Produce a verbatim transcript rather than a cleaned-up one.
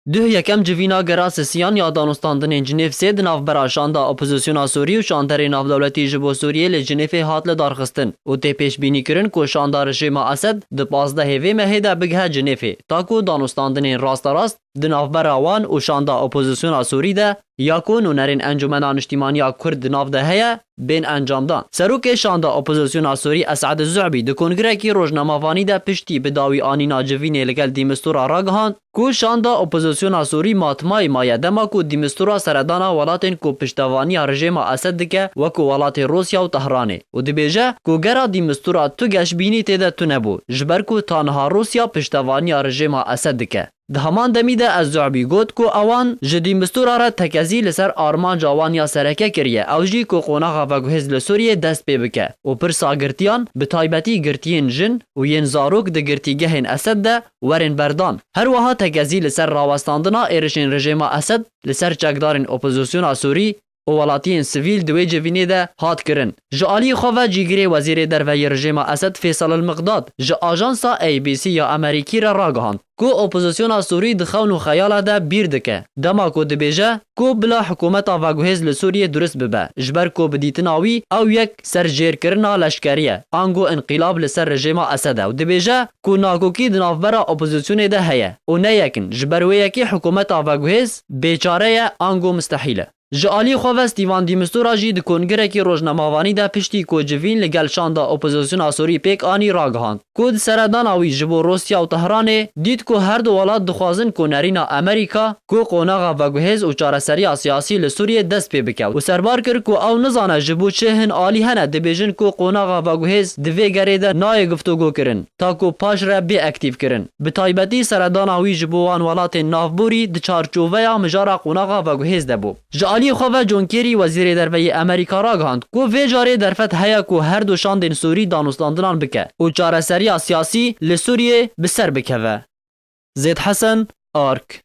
Duh yekem civîna gera sisiyan ya danûstandinên Cinêv sê di navbera şanda opozisyona Sûrî û şanderê navdewletî ji bo Sûriyê li Cinêfê hat lidarxistin û tê pêşbînîkirin ku şanda rejêma Esed di pazdehê vê mehê de bigihe Cinêfê, ta ku danûstandinên rasterast di navbera wan û şanda opozisyona Sûrî de ya ku nûnerên Encûmena Niştîmaniya Kurd di nav de heye, bên encamdan. Serokê şanda opozisyona Sûrî Esad Zu'bî di kongrekî rojnamevanî de piştî bi dawî anîna civînê li gel Dîmistura ragihand ku şanda opozisyona Sûrî matmayî maye dema ku Dîmistura seredana welatên ku piştevaniya rejêma Esed dike wekû welatê Rûsya û Tehranê û dibêje ku gera Dîmistura tu geşbînî tê de tune bû, ji ber ku ta niha Rûsya piştevaniya rejêma Esed dike. Di heman demî de Ez-Zu'bî got ku ewan ji Dîmistura re tekezî li ser armanca wan ya sereke kiriye, ew jî ku qonaxa veguhêz li Sûriyê dest pê bike û pirsa girtiyan, bi taybetî girtiyên jin û yên zarok di girtîgehên Esed de werin berdan. Her wiha tekezî li ser rawestandina êrişên rejêma Esed li ser çekdarên opozisyona Sûrî û welatiyên sivîl di wê civînê de hat kirin. Ji aliyê xwe ve cîgirê Wezîrê Derve yê rejêma Esed Fêsal El-Miqdad ji ajansa A B C ya Amerîkî re ragihand ku opozisyona Sûrî di xewn û xeyala de bîr dike, dema ku dibêje ku bila hikûmeta veguhêz li Sûriyê durist bibe, ji ber ku bi dîtina wî ew yek serjêrkirina leşkerî ye, ango înqîlab li ser rejêma Esed e û dibêje ku nakokî di navbera opozisyonê de heye û ne yek in, ji ber wê yekê hikûmeta veguhêz bêçare ye ango mistehîl e. Ji alî xwe ve Stîvan Dîmistura jî di kongirekî rojnamevanî de piştî ku civîn li gel şanda opozisyona Sûrî pêk anî ragihand ku di seredana wî ji bo Rûsya û Tehranê dît ku her du welat dixwazin ku nerîna Amerîka ku qonaxa veguhêz û çareseriya siyasî li Sûriyê dest pê bike û serbar kir ku ew nizane ji bo çi hin alî hene dibêjin ku qonaxa veguhêz di vê gerê de nayê guftûgo kirin ta ku paş re bê aktîv kirin. Bi taybetî seredana wî ji bo wan welatên navborî di çarçoveya mijara qonaxa veguhêz de bû. Ji aliyê xwe ve John Kerry, Wezîrê Derve yê Amerîka ragihand ku vê carê derfet heye ku her du şandên Sûrî danûstandinan bike û çareseriya siyasî li Sûriyê bi ser bikeve. Zêd Hesen, Ark.